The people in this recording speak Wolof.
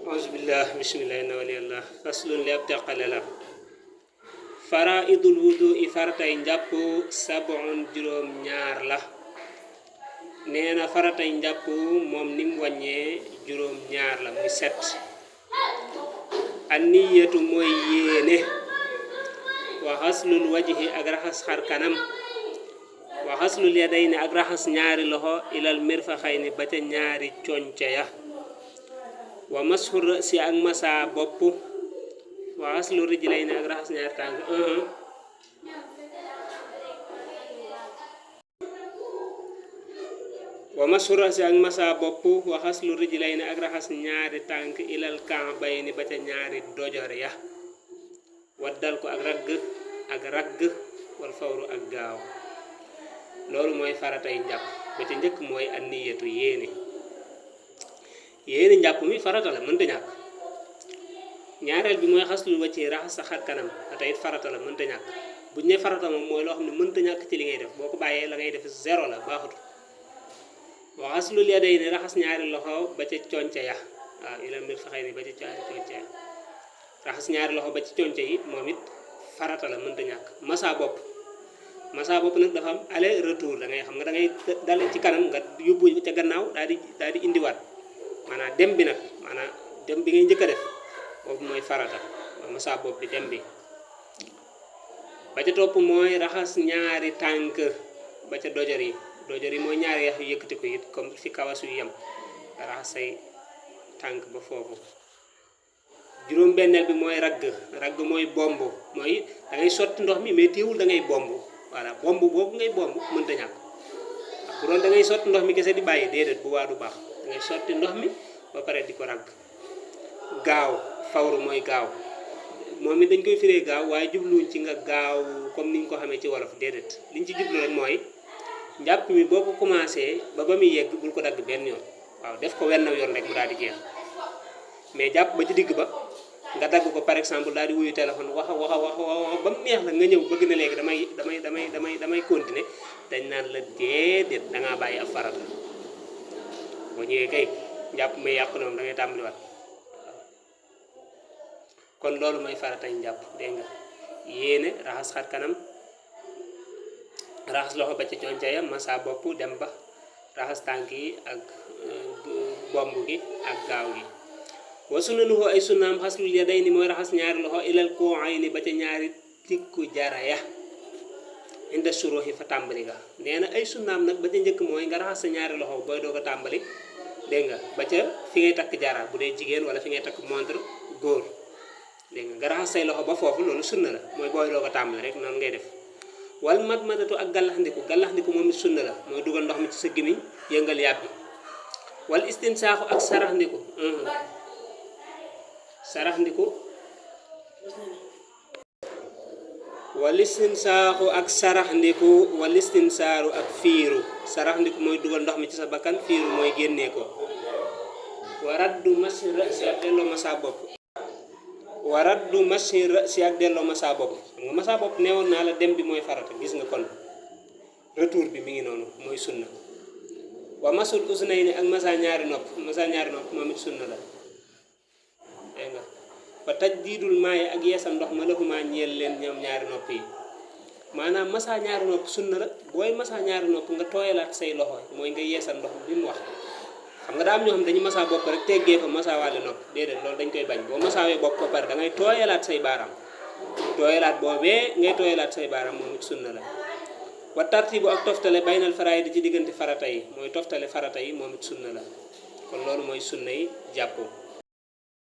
Auzubillah bismillah inna waliyallah faslun li ab teqale la faraidul wudu faratay njàpp sab'un juróom ñaar la nee na faratay njàpp moom nim wàññee juróom ñaar la muy set anniyatu mooy yéene wa xaslul wajhi ak raxas xar kanam wa xaslul yadayni ak raxas ñaari loxo ilal mirfaxayni ba ca ñaari conce ya wa masxur si ak masa bopp wa xaslu rijlayni ak raxas ñaari tànk wa masxur si ak masa bopp wa xaslu rijlayni ak raxas ñaari tànk ilal ka'bayni ba ca ñaari dojor ya waddal ko ak ragg wal fawru ak gaaw loolu mooy faratay njàpp ba ca njëkk mooy anniyatu yéene njàpp mi farata la mënta ñàkk ñaareel bi mooy xaslu wa ci raxas sa xar kanam tey farata la mënta ñàkk buñ ne farata moom mooy loo xam ne mënta ñàkk ci li ngay def boo ko bàyyee la ngay def zéro la baaxatu wa xaslul yadayni raxas ñaari loxo ba ca conce ya waaw ilal mirfaqayni ba ca ñaari conce ya raxas ñaari loxo ba ci conce yi moom it farata la mënta ñàkk masa bopp nag dafa am aller retour da ngay xam nga da ngay dal ci kanam nga yóbbu ca gannaaw daal di indiwaat maanaam dem bi nag maanaam dem bi ngay njëkk a def boobu mooy farata masa bopp bi dem bi ba ca topp mooy raxas ñaari tànk ba ca dojor yi mooy ñaari yax yu yëkkati ko it comme fi kawas yu yem nga raxas say tànk ba foofu juróom benneel bi mooy ragg mooy bomb mooy da ngay sotti ndox mi mais téewul da ngay bomb voilà bomb boobu ngay bomb mënta ñàkk bu doon da ngay sotti ndox mi kese di bàyyi déedéet bu waa du baax da ngay sotti ndox mi ba pare di ko ragg gaaw fawru mooy gaaw moom it dañ koy firee gaaw waaye jubluwuñ ci nga gaaw comme niñ ko xamee ci wolof déedéet liñ ci jublu rek mooy njàpp mi boo ko commencé ba muy yegg bul ko dagg benn yoon waaw def ko wenn yoon rek mu daal di jeex mais jàpp ba ci digg ba nga dagg ko par exemple daal di wuyu téléphone wax ba mu neex la nga ñëw bëgg na léegi damay continuer dañ naan la déedéet da ngaa bàyyi ab farata boo ñëwee kay njàpp may yàqu na moom da ngay tàmbaliwaat kon loolu mooy faratay njàpp dégg nga yéene raxas xar kanam raxas loxo ba ci conca ya masa bopp dem ba raxas tànk yi ak bomb gi ak gaaw gi wa sunanuhu ay sunnaam xaslul yadayni mooy raxas ñaari loxo ilal ku'ayni ba ca ñaari tikku jara ya inda suruhi fa tàmbali ga nee na ay sunnaam nag ba ca njëkk mooy nga raxas sa ñaari loxo booy doog a tàmbali dégg nga ba ca fi ngay takk jara bu dee jigéen wala fi ngay takk montre góor dégg nga raxas say loxo ba foofu loolu sunna la mooy booy doog a tàmbali rek noonu ngay def wal madmadatu ak gallaxndiku moom it sunna la mooy dugal ndox mi ci sa gémmiñ yëngal yàbbi wal istinsaaxu ak saraxndiku wal istinsaaru ak fiiru saraxndiku mooy dugal ndox mi ci sa bakkan fiiru mooy génnee ko wa raddu masi si ak delloo masa bopp xam nga masa bopp neewoon naa la dem bi mooy farata gis nga kon retour bi mi ngi noonu mooy sunna wa masul usnayni ak masa ñaari nopp moom it sunna la dégg nga fa tajdiidul maayi ak yeesal ndox ma lahuma ñeel leen ñoom ñaari nopp yi maanaam masa ñaari nopp sunna la booy masa ñaari nopp nga tooyalaat say loxo mooy nga yeesal ndox bi mu wax xam nga daa am ñoo xam dañu masa bopp rek teggee fa masa waale nopp déedéet loolu dañ koy bañ boo masaawee bopp ba pare da ngay tooyalaat say baaraam boobee ngay tooyalaat say baaraam moom it sunna la wa tartibu ak toftale baynal faraayid ci diggante farata yi mooy toftale farata yi moom it sunna la kon loolu mooy sunna yi jàppoo